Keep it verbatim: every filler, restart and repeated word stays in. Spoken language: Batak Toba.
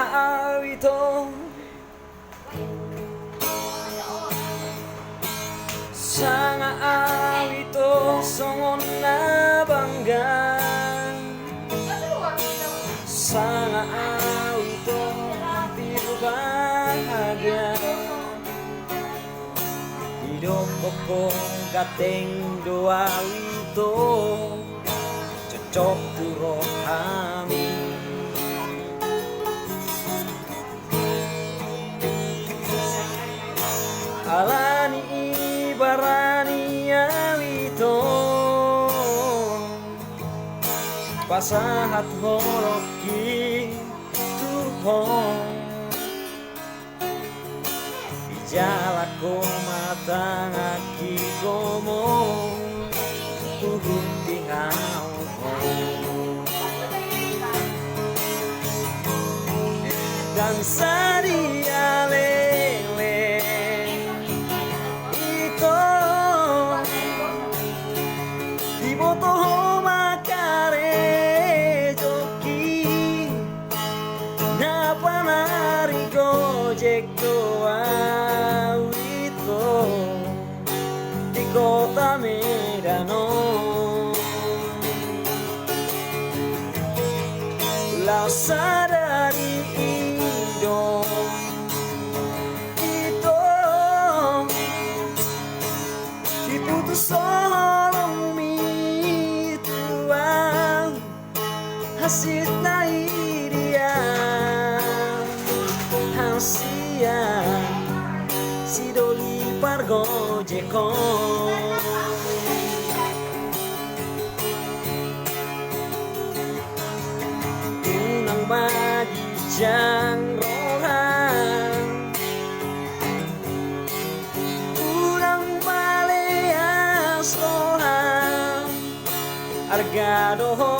Au ito, sanga au ito songon na bangga, sanga au ito hampir bahagia. Didok ho ganteng do au ito, cocok tu rohami. Alani i barani au ito, pasahat ho rohangki tu ho. Dijalo ho ma tanganki komo, huhut di hau ho. Ndang sadia leleng ito, diboto ho ma karejongki. Na panari gojek do au ito di kota Medan on. Laos sadari i do ito diputus holongmi tu au. Hansit na i dia, hansian si doli pargojek on. Unang ma ginjang roham, unang ma leas roham. Arga do ho